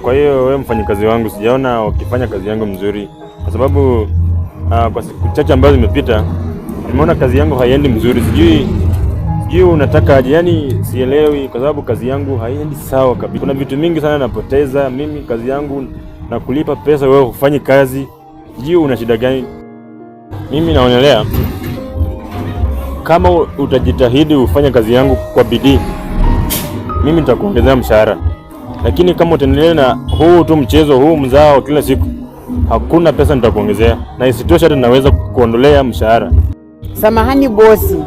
Kwa hiyo wewe mfanyikazi wangu, sijaona ukifanya kazi yangu mzuri, kwa sababu kwa siku chache ambazo zimepita nimeona kazi yangu haiendi mzuri. Sijui unataka aje, yani sielewi, kwa sababu kazi yangu haiendi sawa kabisa. Kuna vitu mingi sana napoteza mimi, kazi yangu na kulipa pesa, wewe hufanyi kazi. Sijui una shida gani? Mimi naonelea kama utajitahidi ufanye kazi yangu kwa bidii, mimi nitakuongezea mshahara, lakini kama utaendelea na huu tu mchezo huu mzao kila siku, hakuna pesa nitakuongezea, na isitoshe hata naweza kuondolea mshahara. Samahani bosi,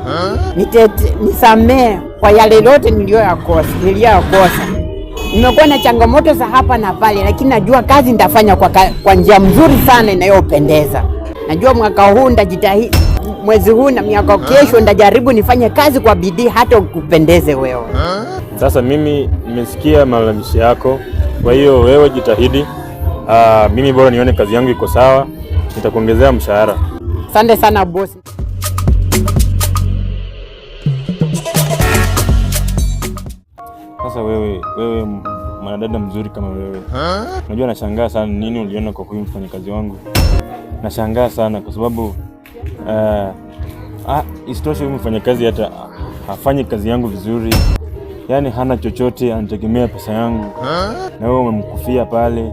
nisamee kwa yale yote niliyoyakosa. Nimekuwa na changamoto za hapa na pale, lakini najua kazi nitafanya kwa njia mzuri sana inayopendeza. Najua mwaka huu nitajitahidi, mwezi huu na miaka kesho nitajaribu nifanye kazi kwa bidii hata ukupendeze wewe. Sasa mimi nimesikia malalamishi yako, kwa hiyo wewe jitahidi. Mimi bora nione kazi yangu iko sawa, nitakuongezea mshahara. Asante sana bosi. Sasa wewe mwanadada mzuri kama wewe, unajua nashangaa sana nini uliona kwa huyu mfanyakazi wangu. Nashangaa sana kwa sababu isitoshe huyu mfanyakazi hata hafanyi kazi yangu vizuri, yaani hana chochote, anategemea pesa yangu, na wewe umemkufia pale,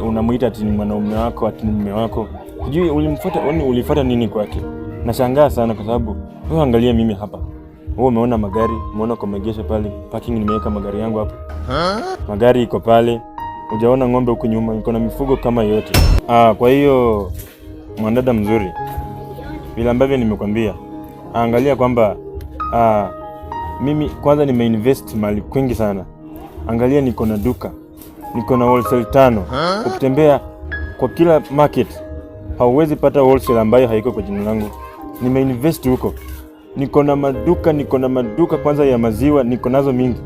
unamuita ati ni mwanaume wako, ati ni mume wako. Sijui ulimfuata, yaani ulifuata nini kwake? Nashangaa sana kwa sababu wewe, angalia mimi hapa, wewe umeona magari, umeona kwa maegesho pale parking, nimeweka magari yangu hapo, magari iko pale, hujaona ng'ombe huku nyuma, niko na mifugo kama yote. Kwa hiyo mwanadada mzuri, vile ambavyo nimekwambia, angalia kwamba mimi kwanza nimeinvest mali kwingi sana. Angalia, niko na duka, niko na wholesale tano. Ukitembea kwa kila market hauwezi pata wholesale ambayo haiko kwa jina langu. Nimeinvest huko, niko na maduka kwanza ya maziwa niko nazo mingi,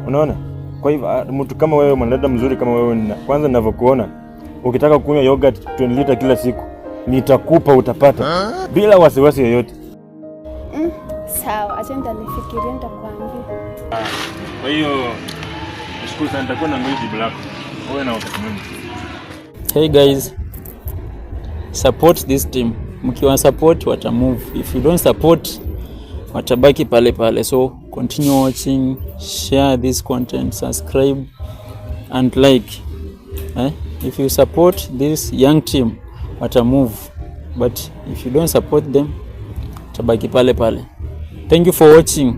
unaona. Kwa hivyo mtu kama wewe, mwanadada mzuri kama wewe, kwanza ninavyokuona, ukitaka kunywa yogurt 20 lita kila siku nitakupa, utapata bila wasiwasi yoyote. Sawa, acha nitalifikiria, nitakwambia. Kwa hiyo nashukuru sana, nitakuwa na ngoja jibu lako. Wewe na wakati mwema. Hey guys, support this team. Mkiwa support wata move. If you don't support watabaki pale pale. So continue watching, share this content, subscribe and like. Eh? If you support this young team wata move, but if you don't support them watabaki pale pale. Thank you for watching.